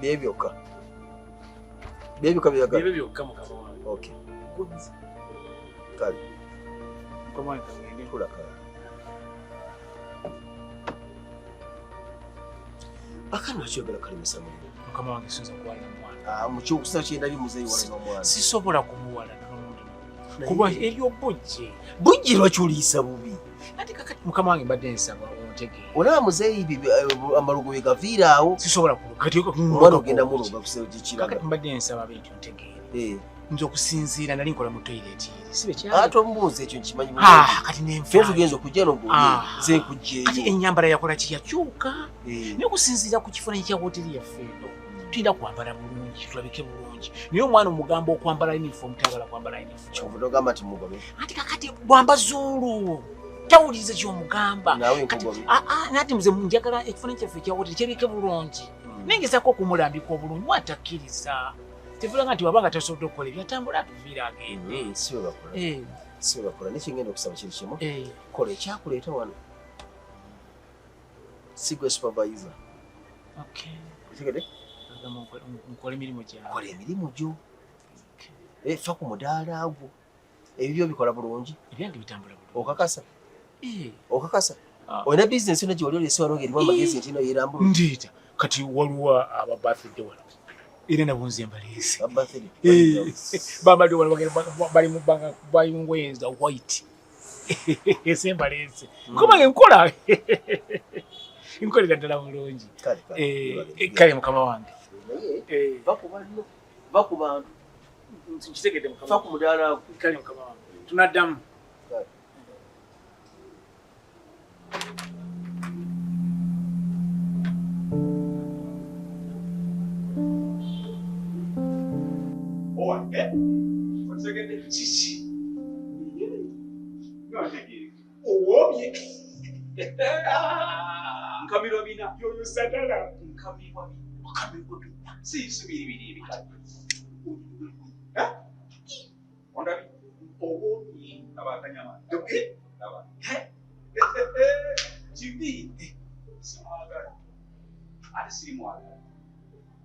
Bye byokka. Bye byokka byagala. Bye byokka mukama wange. Okay. Kale. Mukama wange kagende. Tula kale. Akana kyogera kalimisa mulimu. Mukama wange sinza kuwalana mwana. Ah, mu kyokusa kyendabye muzeeyi wala n'omwana. Sisobola kumuwalana n'omuntu. Kuba eryo bujje. Bujje lwaki oliisa bubi? Ate kakati mukama wange mbadde nsaba ontegeere. Olaba muzeeyi amalugo we gaviira awo. Sisobola kati omwana ogenda muloga kukiraga. Kakati mbadde nsaba bintu ntegeere. Nze okusinziira nali nkola mu toilet eri. Si bwe kyali. Ate omubuuza ekyo nkimanyi bulungi. Ah, kati nenfa. Ffe tugenze okujja n'ogulye. Nze nkugyeyo. Kati ennyambala yakola ki yakyuka. Naye okusinziira ku kifaananyi kya wooteri yaffe eno. Tulina kwambala bulungi, tulabike bulungi. Naye omwana omugamba okwambala uniform tayagala kwambala uniform. Kyova ogamba nti mugobe. Ate kakati bwamba zuulu. Tawuliriza ky'omugamba. Naawe nkugobe. Nati nze njagala ekifaananyi kyaffe ekya wooteri kirabike bulungi. Naye ngezaako okumulambika obulungi mwatakkiriza. Tevulanga nti wabanga tasobodde okukola ebyo atambula atuviire agende. Si bwe bakola. Si bwe bakola. Naye kyengenda okusaba kiri kimu. Kola ekyakuleeta wano. Si gwe supervisor. Okay. Okitegedde? Nkola emirimu gyange. Kola emirimu gyo. Fa ku mudaala gwo. Ebibyo bikola bulungi. Ebyange bitambula bulungi. Okakasa? Okakasa? Olina bizinensi yonna gy'oli oleese wano ng'erimu amagezi nti eno yeerambulula. Ndeeta. Kati waliwo aba birthday wano. Era nabo nze mbaleese. Bambadde wano bali mu bbanga bali mu ngoye za white. Ese mbaleese. Mukama wange nkola. Nkolera ddala bulungi. Kale mukama wange. Va ku banno, va ku bantu. Nkitegedde mukama. Fa ku mudaala gwo. Kale mukama wange. Tunaddamu. Kiki? Owoomye. Nkamirwa bina. Yoyo sadala. Nkamirwa bina. Nkamirwa bina. Si biri biri ebikadde. Ondabi. Owoomye. Laba akanyama. Laba. Kibi. Simwagala. Ate sirimwagala.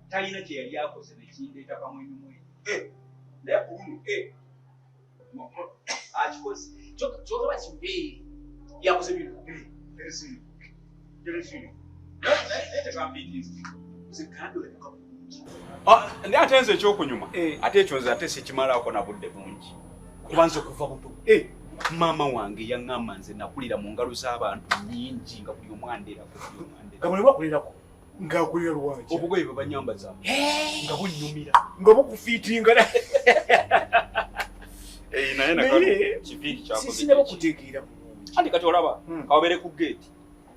Talina kye yali akoze ne kindeeta kamwenyumwenyu. Naye ku luno. Akikoze. Kyokka kibi. Yakoze bino. Naye ate nze ekyokunyuma ate ekyo nze ate sikimalaako na budde bungi kuba nze okuva buto maama wange yaŋŋamba nze nakulira mu ngalo z'abantu nnyingi nga buli omu anderako nga buli bakulirako ng'akulira lwaki obugoye bwe banyambaza nga bunnyumira nga bukufiitinga naye nakano kiviiri kyakoze sinaba kutegeera bulungi. Anti kati olaba kawabeere ku geeti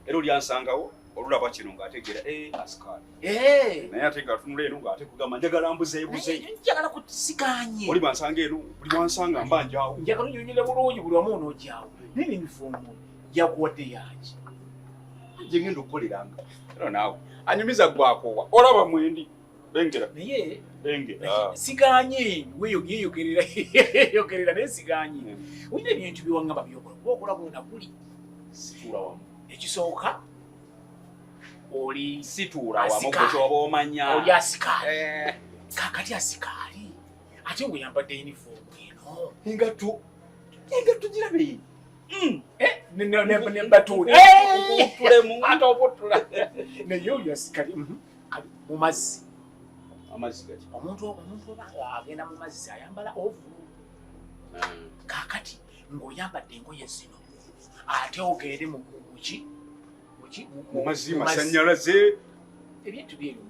era olyansangawo olulaba kino ng'ategeera asikaali naye ate ng'atunula eno ng'ate kugamba njagala mbuzeebuze njagala kusiganye oli bansanga eno buli wansanga mba njawo njagala onyonyole bulungi buli wamu onoojaawo naye n'emifoomu yakuwadde yaki gye ngenda okukoleranga era naawe anyumiza gwakoowa olaba mwendi bengera naye bengera siganye weeyogerera naye siganye olina ebintu byewaŋŋamba byokola kuba okola kuno nakuli situula wamu ekisooka oli situula wamu gwe kyoba omanya oli asikaali kakati asikaali ate ng'oyambadde yunifoomu eno engatto girabe nebatuule obutulemu ate obutula naye oli asikaali mu mazzi amazzi gaki omuntu oba agenda mu mazzi ayambala ovu kakati ng'oyambadde engoye zino ate ogende muki mu mazzi masannyalaze ebintu byebyo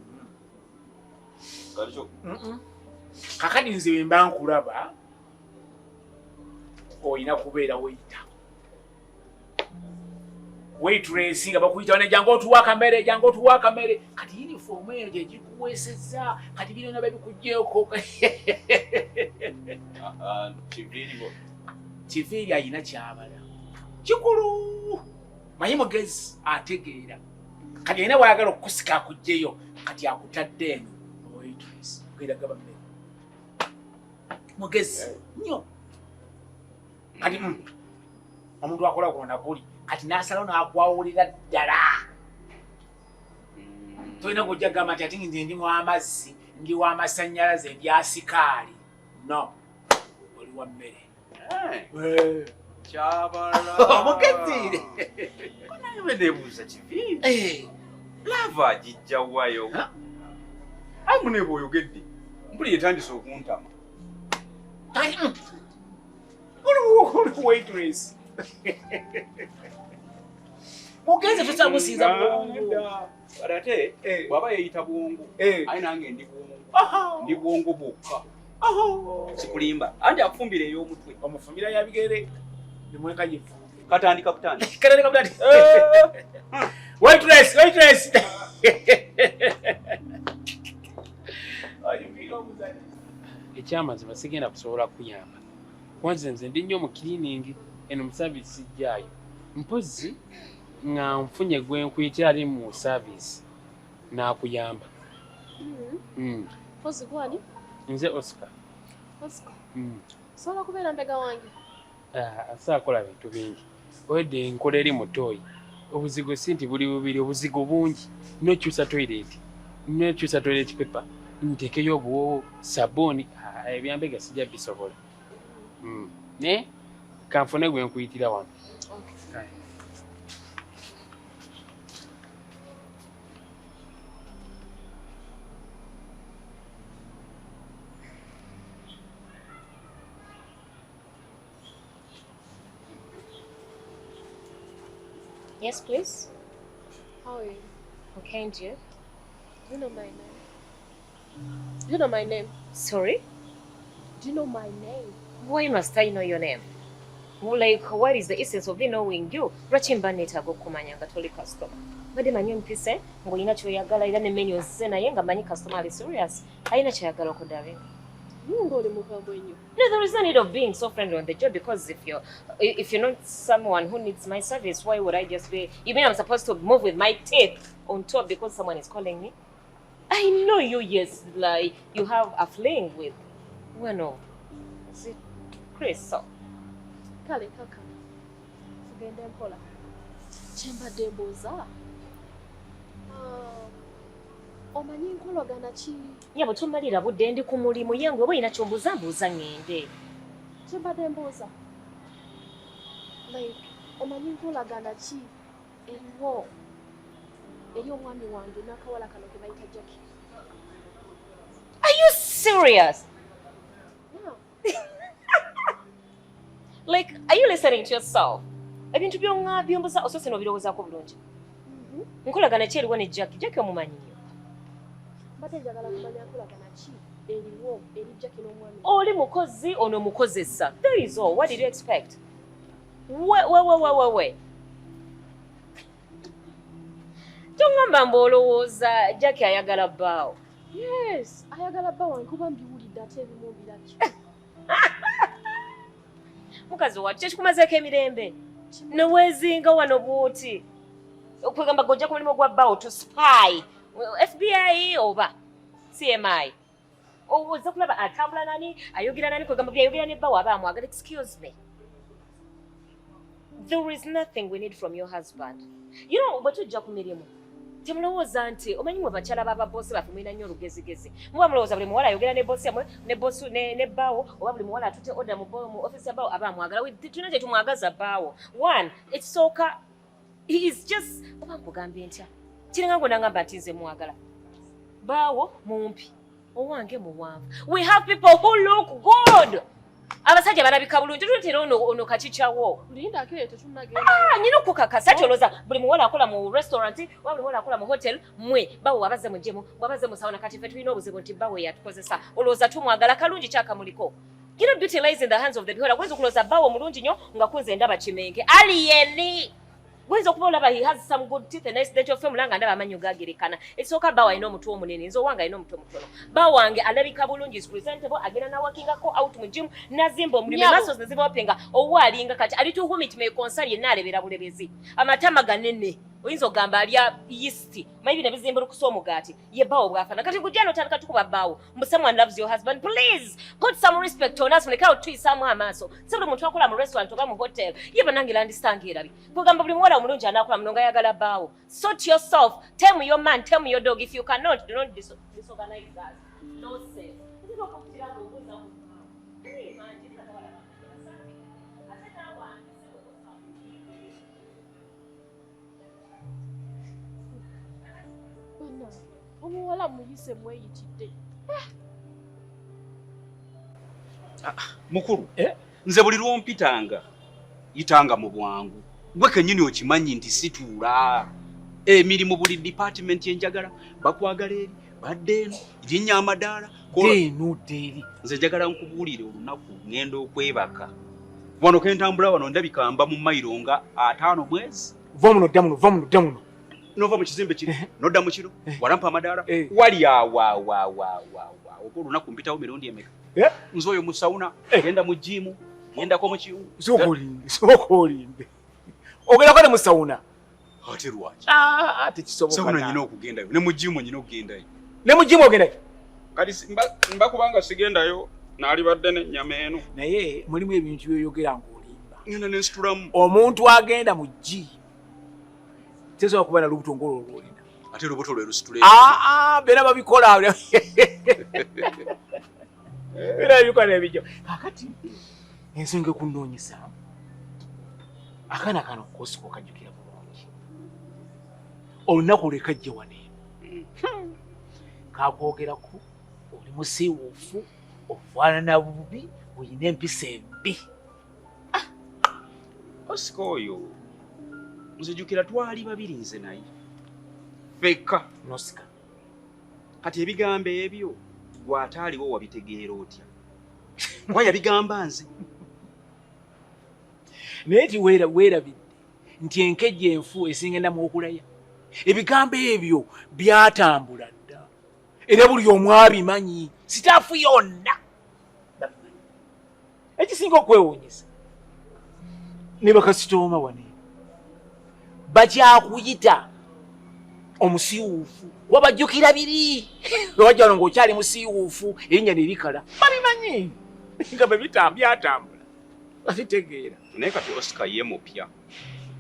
kakati nze bwe mba nkulaba olina kubeera weyita waitress nga bakuyita wane jangu otuwa akamere jangu otuwa akamere kati yunifoomu eyo gye gikuweesezza kati birina babikuggyeeko kiviiri alina kyabala kikulu manyi mugezi ategeera kati alina bw'ayagala okukusika akuggyeyo kati akutadde eno waitress ogenda gaba mmere mugezi nnyo kati omuntu akola kuno nakuli kati n'asalawo n'akwawulira ddala. Tolina kujja gamba nti ati nze ndi w'amazzi, ndi w'amasannyalaze, ndi asikaali. No, oli wa mmere. Kyabala. Omugezi. Naye nebuuza kivi. Lava agijja wayo. Ayi mune bw'oyogedde, mpulira etandise okuntama. Oli waitress. Mugenzi tosobola kusinza bwongo. Ate bw'aba yeeyita bwongo, aye nange ndi bwongo. Ndi bwongo bwokka. Sikulimba. Anti akufumbira ey'omutwe. Omufumbira ya bigere, nimuleka yefumbe. Katandika butandika. Katandika butandika. Waitress, waitress. Ekyamazima sigenda kusobola kuyamba. Kwanza nze ndi nnyo mu cleaning, eno mu service sijjaayo. Mpozzi nga nfunye gwe nkuyita ali mu service n'akuyamba. Mpozi gwani? Nze Oscar. Oscar. Osobola kubeera mbega wange? Saakola bintu bingi. Wedde nkola eri mu ttooyi. Obuzigo si nti buli bubiri, obuzigo bungi. N'okyusa toilet, n'okyusa toilet paper, nteekeyo obuwoowo, sabbuuni, ebyambega sijja bisobola. Naye kanfune gwe nkuyitira wano. Yes, please. How are you? Okay, and you? Do you know my name? Do you know my name? Sorry? Do you know my name? Why must I know your name? Like, what is the essence of me knowing you? Lwaki mba neetaaga okumanya nga toli customer? Mbadde manyi ompise ng'olina ky'oyagala era ne menu nzize naye nga manyi customer ali serious. Alina ky'ayagala okudaringa. Ng'oli mukambwe nnyo. No, there is no need of being so friendly on the job because if you're not someone who needs my service, why would I just be? You mean I'm supposed to move with my teeth on top because someone is calling me? I know you, yes, like you have a fling with, well, no, is it Chris? So. Kale kaka, tugende mpola. Kyembadde mbuuza. Omanyi nkolagana ki? Nyabo tumalira budde ndi ku mulimu yange oba olina ky'ombuuza mbuuza ŋŋende. Kyembadde mbuuza. Like, omanyi nkolagana ki eriwo eri omwami wange n'akawala kano ke bayita Jackie? Are you serious? Yeah. Like, are you listening to yourself? Ebintu byonna byombuuza osoose n'obirowoozaako bulungi. Nkolagana ki eriwo ne Jackie? Jackie omumanyi nnyo. Mbadde njagala kumanya nkolagana ki eriwo eri Jackie n'omwami. Oli mukozi ono mukozesa. There is all. What did you expect? We. Tongamba mbu olowooza Jackie ayagala bbaawo. Yes, ayagala bba wange kuba mbiwulidde ate ebimu mbirabye. Mukazi wattu kyekikumazeeko emirembe. Neweezinga wano bw'oti. Okwegamba gojja ku mulimu gwa bbaawo to spy. FBI oba CMI. Ozza kulaba atambula nani, ayogera nani, kwegamba byayogera ne bbaawo aba amwagala. Excuse me. There is nothing we need from your husband. You know, bwe tujja ku mirimu, temulowooza nti omanyi mwe bakyala b'ababosi baffe mulina nnyo olugezigezi. Muba mulowooza buli muwala ayogera ne bosi yammwe, ne bosi ne bbaawo, oba buli muwala atutte order mu office ya bbaawo aba amwagala. Tulina kye tumwagaza bbaawo. One, ekisooka, he is just, oba nkugambye ntya? Kiringa ngo nangamba nti nze mwagala. Bbaawo mumpi, owange muwanvu. We have people who look good. Abasajja balabika bulungi, tuletera ono kakikyawo. Linda ake tetunnagenda. Nnyina okukakasa ky'olowooza buli muwala akola mu restaurant oba buli muwala akola mu hotel, mmwe bawo abazze mu gym, bw'abazze mu sauna, kati ffe tulina obuzibu nti bbawe yatukozesa. Olowooza tumwagala kalungi kyakamuliko. You know, beauty lies in the hands of the beholder. Gwenza okulowooza bbawo mulungi nnyo nga kunze ndaba kimenke. Alien! Gwenza okuba olaba he has some good teeth, a nice dental formula nga ndaba amannyo gaagerekana. Ekisooka bbawo alina omutwe omunene, nze owange alina omutwe omutono. Bbawo wange alabika bulungi, is presentable, agenda n'awakingako out mu gym, n'azimba omulimu, muscles ne zibawapenga, owa alinga kati ali to whom it may concern yenna alebera bulebezi. Amatama ganene. Oyinza okugamba alya yeast, maybe ne bizimbulukusa omugaati. Ye bbaawo bw'afaanana. Kati gujja n'otandika tukuba bbaawo. Mbu someone loves your husband. Please, put some respect on us. Mulekaawo tuyisaamu amaaso. Si buli muntu akola mu restaurant oba mu hotel. Ye bannange landisanga erabye. Kugamba buli muwala omulungi anaakola muno nga ayagala bbaawo. Sort yourself. Tame your man, tame your dog. If you cannot, do not disorganize us. Nonsense. Nzira okukutira ng'obuuza ku bbaawo. Omuwala muyise mweyitidde. Mukulu, nze buli lwompitanga yitanga mu bwangu. Gwe kennyini okimanyi nti situula emirimu buli department enjagala bakwagala eri badde eno linnya amadaala eri. Nze njagala nkubuulire olunaku ngenda okwebaka wano kentambula wano ndabika mba mu mayiro nga 5 mwezi. Va muno dda muno, va muno dda muno. Nova mu kizimbe kiri nodda mu kiro walampa amadaala wali awawawawawa oba olunaku mpitawo mirundi emeka. Nze oyo mu sauna genda mu gym gendako mu kiyungu. Sooka olinde, sooka olinde. Ogendako ne mu sauna? Ate lwaki? Tekisoboka. Sauna nyina okugendayo ne mu gym nyina okugendayo. Ne mu gym ogendayo? Kati mba kubanga sigendayo naalibadde n'ennyama eno. Naye mulimu ebintu by'oyogera ng'olimba. Ngenda ne nsitulamu. Omuntu agenda mu gym tesobola kuba na lubuto ng'olwo lw'olina. Ate olubuto lwe lusitula Beera babikola. Beera babikola ebijjo. Kaakati ensonga ekunoonyesa akaana kano kosika okajjukira bulungi. Olunaku lwe kajja wano eno. Kakwogerako oli musiiwuufu, ofaanana bubi, olina empisa embi. Osika oyo nzijukira twali babiri nze naye ffekka. Nosika. Kati ebigambo ebyo gw'ataaliwo wabitegeera otya? Kuba yabigamba nze. Naye ti weerabidde nti enkejje enfu esinga ennamu okulaya. Ebigambo ebyo byatambula dda. Era buli omu abimanyi. Sitaafu yonna babimanyi. Ekisinga okwewuunyisa ne bakasitooma wano bakyakuyita omusiiwuufu. Wabajjukira biri wajja wano ng'okyali musiiwuufu, erinnya ne likala. Babimanyi nga bwe byatambula babitegeera. Naye kati Oscar ye mupya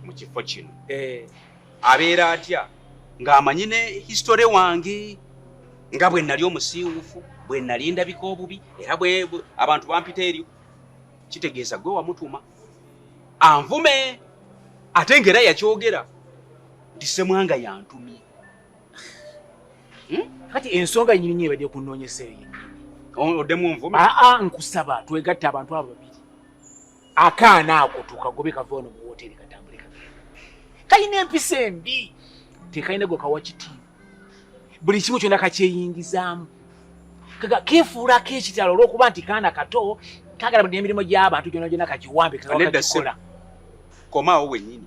mu kifo kino. Abeera atya ng'amanyi ne history wange nga bwe nali omusiiwuufu, bwe nali ndabika obubi, era bwe abantu bampita eryo. Kitegeeza gwe wamutuma anvume, ate ng'era yakyogera nti Ssemwanga yantumye. Kati ensonga yennyini nnyo ebadde kunoonyesa eyo yennyini. Oddemu onvume? Nkusaba twegatte abantu abo babiri. Akaana ako tukagobe kave wano mu woteeri katambule kagende. Kalina empisa embi, tekalina gwe kawa kitiibwa. Buli kimu kyonna kakyeyingizaamu. Kaga keefuulako ekitalo olw'okuba nti kaana kato, kaagala buli emirimu gy'abantu gyonna gyonna kagiwambe, kaga Nedda kagikola. ssebo. Komaawo wennyini.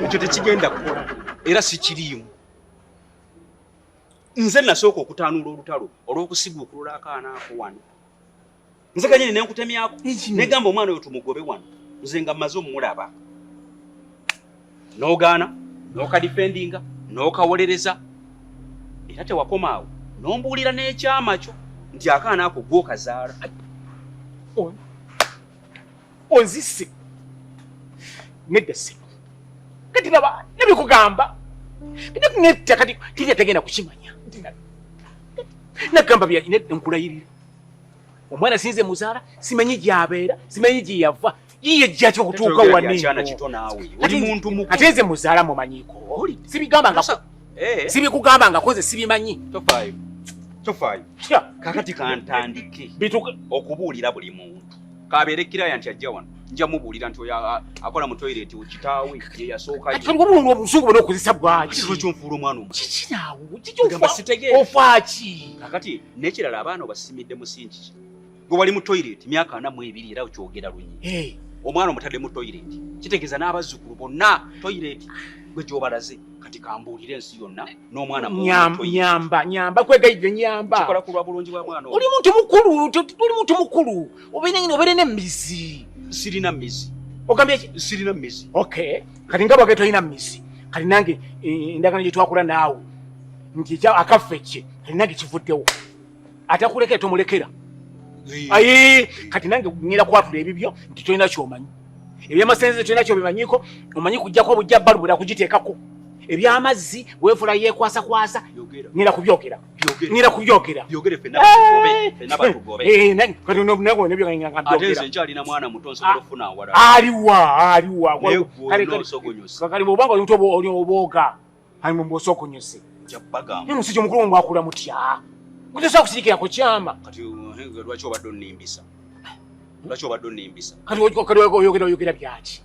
Ekyo tekigenda kukola era sikiriimu. Nze nasooka okutaanula olutalo olw'okusiguukulula akaana ako wano. Nze kennyini ne nkutemyako. Ne gamba omwana oyo tumugobe wano. Nze nga mmaze omulaba. N'ogaana, n'okadifendinga, n'okawolereza. Era tewakoma awo. N'ombuulira n'ekyama kyo nti akaana ako gw'okazaala. Onzise. Nedda ssebo. Kati laba nabikugamba. Netta kati teri atagenda kukimanya. Nagamba bya nkulayirira. Omwana sinze muzaala, simanyi gy'abeera, simanyi gye yava. Yiye jja ki okutuuka Tetwogera wano bya kyana eno? kito naawe. Oli muntu mukulu. Ate nze muzaala mumanyiiko. Sibikugamba nga koze sibimanyi. Tofaayo. Tofaayo. Tya. Kaakati kantandike Bituka. okubuulira buli muntu. Kabeere kiraya nti ajja wano. Nja mubuulira nti oyo akola mu toilet kitaawe ye yasookayo. Kati olwo obusungu buno okozesa bwaki? Kati lwaki onfuula omwana omuto? Kiki naawe? Kiki Gamba sitegeera. ofa ki? Kaakati n'ekirala abaana obasimidde musingi ki? Gwe wali mu toilet myaka 42 era okyogera lunyi. Omwana omutadde mu toilet. Kitegeeza n'abazzukulu bonna toilet gwe gy'obalaze. Kati kambuulire ensi yonna n'omwana mu toilet. Nyamba, nyamba, kwegayirire nyamba. Kikola ku lwa bulungi bwa mwana oyo. Oli muntu mukulu, oli muntu mukulu. Obeere n'emmizi. Sirina mmizi. Ogambye ki? Sirina mmizi. Okay, kati nga bwage tolina mmizi, kati nange endagaano gye twakola naawe nti akaffe kye, kati nange kivuddewo. Atakulekera tomulekera. Ayi, kati nange ngenda kwatula ebibyo nti tolina ky'omanyi. Ebyamasannyalaze tolina ky'obimanyiiko, omanyi kuggyako obujja balubula kugiteekako. Ebyamazzi weefula yeekwasakwasa, ngenda kubyogera. Ngenda kubyogera. Byogere ffenna batugobe, ffenna batugobe. Kati nange olina byogera nga Ate mbyogera. nze nkyalina mwana muto nsobola okufuna awalala. Aliwa, aliwa. Naye gwe Kale, olina kale, osogonyose. kale bw'obanga oli muto oli obooga, ali mu bw'osokonyose. Nja kubagamba. Naye omusajja omukulu mwakula mutya? Gwe tosobola kusirikira ku kyama. Kati lwaki obadde onnimbisa? Lwaki obadde onnimbisa? Kati oyogera oyogera byaki?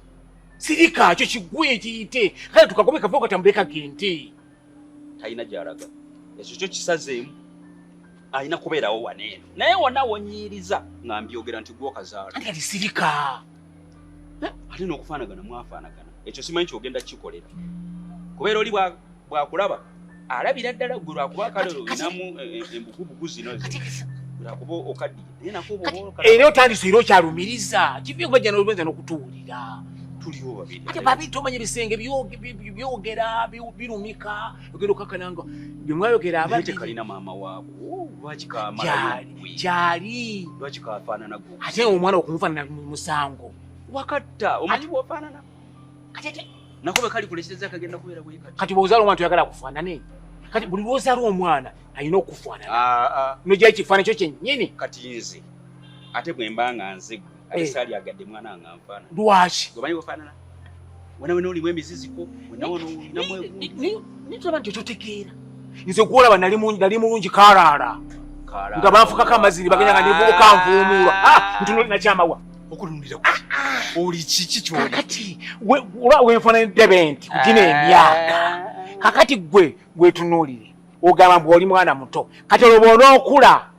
Sirika kyo kigwe kiyite. Kale tukagobe kave katambule kagende. Talina gy'alaga. Ekyo kyo kisazeemu. Alina kubeerawo wano eno. Naye wonna wonyiiriza nga mbyogera nti gwe okazaala. Anti kati sirika. Ate n'okufaanagana mwafaanagana. Ekyo simanyi ky'ogenda kukikolera. Kubeera oli bw'akulaba alabira ddala gwe lwakuba kale olinamu embugubugu zino. Lwakuba okaddiye. Naye nako bw'oba okaddiye. Era otandise era okyalumiriza. Kivi okubajja n'olwenza n'okutuwulira. Tuliwo babiri. Ate babiri tomanya ebisenge byogera, birumika, ogenda okukakana nga bye mwayogera Naye ababiri. tekalina maama waako. Lwaki kamalayo gwe? Gyali. Lwaki kafaanana gwe? Ate omwana okumufaanana musango. Wakatta, omanyi bw'ofaanana? Nako bwe kali kulekereza kagenda kubeera bwe kati. Kati bw'ozaala omwana toyagala kufaanane. Kati buli lw'ozaala omwana alina okufaanana. N'oggyayo ekifaananyi kyo kyennyini. Kati nze ate bwe mba nga nze gwe, ate saalyagadde mwana nga nfaanana. Lwaki? Gwe omanyi bw'ofaanana? Wena wena olimu emiziziko, wena wena olinamu egundi. Naye tulaba nti ototegeera. Nze gw'olaba nali mulungi kaalaala. Nga banfukako amazzi ne bagenda nga nevubuka nvuumuulwa. Ntunula nakyamawa. Okununulira ku ki? Oli kiki ky'oli? Kakati, olaba wenfaananidde bwe nti ku gino emyaka. Kakati gwe weetunuulire. Ogamba mbu oli mwana muto. Kati olwo bw'onookula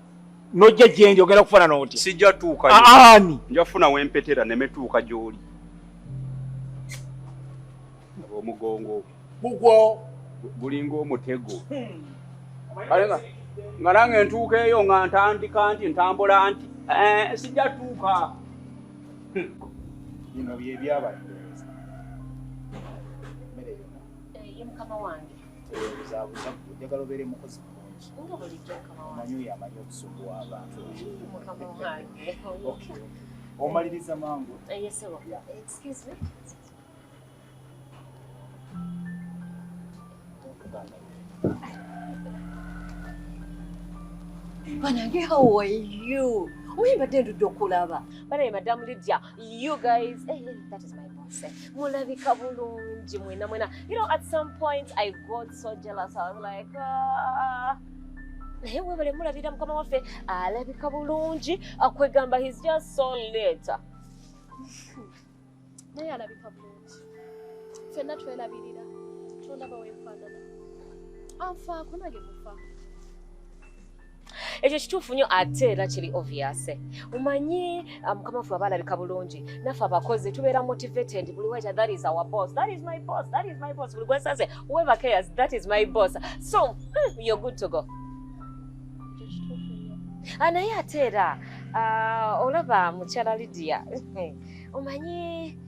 n'ojja gye ndi ogenda kufaanana otya? Sijja tuukayo. Ani? Nja kufuna wempetera nneme tuuka gy'oli. Omugongo gugwo gulinga omutego. Kale nga nange ntuuka eyo nga ntandika nti ntambula nti, sijja tuuka. Bino bye byabadde. Emmere yonna. Ye mukama wange. Tebuzaabuza ggwe, njagala obeere mukozi mulungi. Nga bulijjo mukama wange. Omanyi oyo amanyi okusumbuwa abantu. Mukama wange. Okay. Omaliriza mangu. Yes, sir. Excuse me. Banange, how are you? Oyambadde ndudde okulaba. Banaye Madam Lydia, you guys, hey, hey, that is my boss. Mulabika bulungi mwena mwena. You know, at some point I got so jealous. I was like, Naye webale mulabira mukama waffe alabika bulungi, akwegamba he's just so late. Naye alabika bulungi. Ffenna twerabirira. Tondaba wenfaanana. Anfaako nange mufaako. Ekyo kituufu nnyo ate era kiri obvious. Omanyi mukama waffe aba alabika bulungi, naffe abakozi tubeera motivated buli waita, that is our boss, that is my boss, that is my boss. Buli gwe nsanze, whoever cares, that is my boss. So, you're good to go. Ekyo kituufu nnyo. Naye ate era, olaba mukyala Lydia, omanyi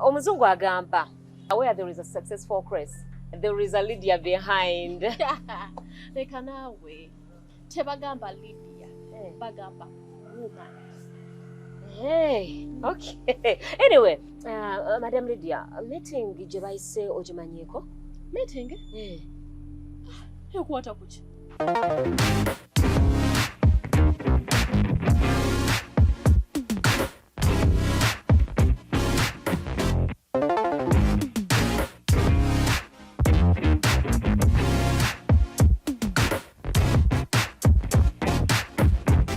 omuzungu agamba, where there is a successful Chris, there is a Lydia behind. Leka naawe. Tebagamba Lydia, bagamba woman. Hey, okay. Anyway, Madam Lydia, meeting gye bayise ogimanyiiko? Meeting? Ekwata ku ki?